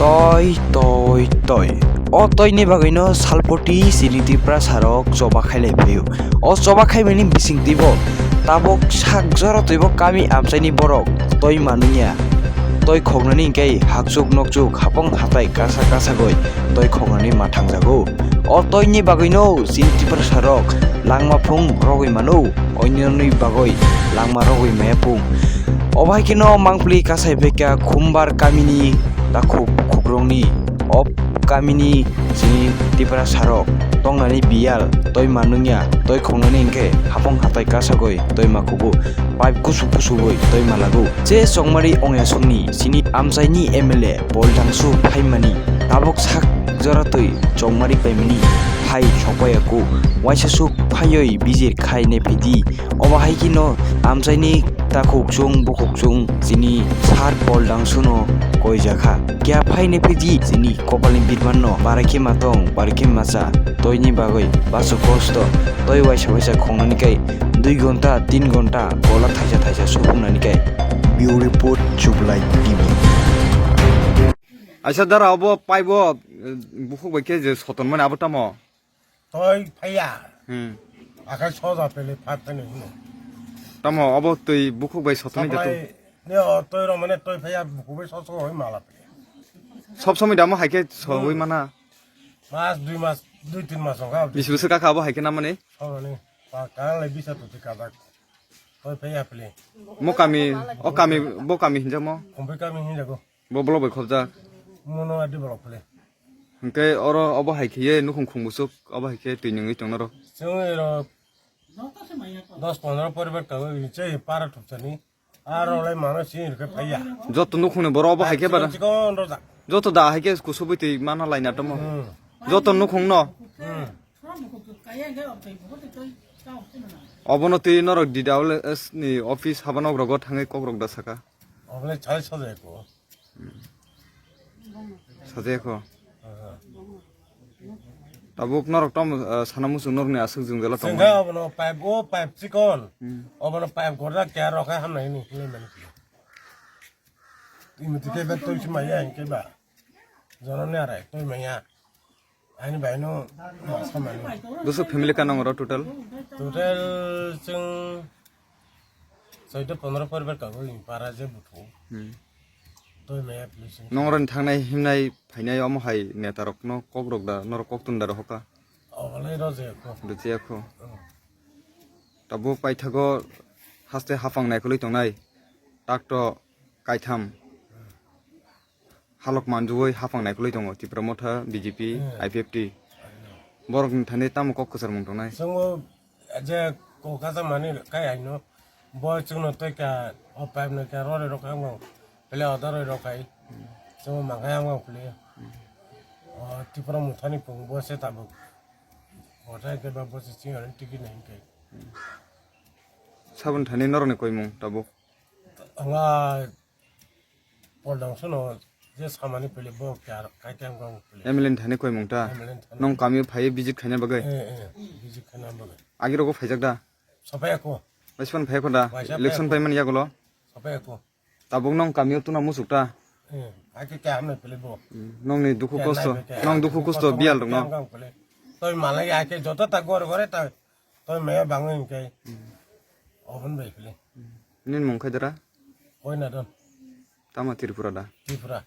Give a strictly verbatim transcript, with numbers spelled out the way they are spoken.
Toi, toi, toi. O toini bagwino salpoti chini Tiprasarok choba khailai phaio. O choba khaimani bisingtwibo tabuk sak jora twibo kami amchaini borok toi manwngya. Toi khoknani hwnkhe hakchuk nokchuk hapong hatai kasa kasagoi toi khoknani ma thangjago. O toini bagwino chini Tiprasarok langma phung rogwi mano, oinoni bagwi langma rogwi maya phung. Obo hai kheno mangpili kasai phaikha Khumbar kamini takhuk khukrokni. O kamini chini Tiprasarok tongnani biyal toi manwngya, toi khongnani hwnkhe hapong hatai kasagoi toi ma kubu. Pipe kusu kusugoi toi malago. Je chongmari ongyasongni chini amchaini M L A Paul Dangsu phaimani tabuk sak jora twi chongmari paimani phai sokpaiyaku. Waisa suk phaioi bijir khai nephidi. Obo hai kheno amchaini takhuk chung bukhuk chung chini sar Paul Dangsuno koijakha. Kya phai nephidi chini kopalni birmanno barai khe ma tong, barai khe ma cha. Toini bagwi baso kosto. Toi waisa waisa khongnani kai dui gonta, tin gonta kola thaisa thaisa supungnani kai. Bureau Report, Chublai T V. Aisa dara obo paibo, eh, bukhuk bai khe je soton mani abo tamo? Toi phaiya. Hmm. Akai soja pele phat thani hino. Tamo obo twi bukhuk bai sotonwi da tu? Saplai ne o toi ro mane toi phaiya bukhuk bai soso hoi mala pele. Sob somoi damo hai khe sogwi mana? Mas dui mas, dui tin mas wngkha. Bisi bwswk kakha abo hai khe namani? Soja ni. Pa kang lai bisa tu ti kajak. Toi phaiya pele. Mo kami, o kami, bo kami hinjamo? Khumbai kami hinjago. Bo block bai khobjak. Mono adi block pele. Hwnkhe oro obo hai khiye nukhung khung buchuk obo hai khe twi nungwi tong norok. Chwng ero dos pondro poribar tongo, chai para thupsani. Aro lai mano si rwkhe phaiya. Joto nukhungni borok obo hai khe bara. Chikon rojak. Joto da hai khe kusubui twi mana laina tomo. Hmm. Joto nukhungno. Hmm. Obono twi norok D W S ni office haba nok rogo thangwi kok rok da saka. Obolai chai sajai ko. Sajaya kho. Aha. Tabuk norok tamo, ah, sana muchung norokni aswk jwngjalo tongmani. Chwngkha obono pipe, o pipe chikon. Hmm. Obono pipe gorjak keha rok khe hamnai hwnwi hinwi mani. Twi mutwi khe bag twi si maya hinkhe ba. Jono ni arai twi maya. Ani bai no ma samani. Bwswk family ka nang oro total? Total chwng chauda pondro poribar tongo, para je buthu. Hmm. Toi maya police. Nong oro ni thangnai himnai phainai omo hai neta rok no kok rok da, norok kok tun da rohor kha? Obolai rojak kho. Rojak kho. Hmm. Tabuk paithago haste hafang naikolwi tongnai. Takto kaitham. Halok manjui hafang naikolwi tongo Tipra Motha, B J P, hmm, I P F T. Borokni thani tamo kok kwchar mung tongnai? Chwngbo je kok kacha mani kai aino. Bo chwngno tei ka o pipe no kya rori rok ang bang pele oda roi rok kai. Chwngbo mangai ang bang pele. O Tipra Mothani pung bo se tabuk. Bo thai ke ba bo se ching ani tiki nai kai. Sabun thani norokni koimung tabuk? Anga Paul Dangsuno je samani pele bo kya kai kya ngong pele. M L A ni thani koimung ta? M L A ni thani. Nong kamio phaiwi visit khaina bagwi? Eh, eh, visit khaina bagwi. Agi rogo phaijak da? Sapai ako. Waisa phai kho da? Waisa phai ako. Election pai mani yagulo? Sapai ako. Tabuk nong kamio tuna musuk ta? Eh, ake kya hamna pele bo. Hmm, nongni dukhu kosto, nong dukhu kosto biyal rok no. Toi malai ake joto ta gor gore ta. Toi maya bangwi hwnkhe. Hmm. Obon bai pele. Nini mung khai dara? Koi na don. Tamo Tripura da? Tripura.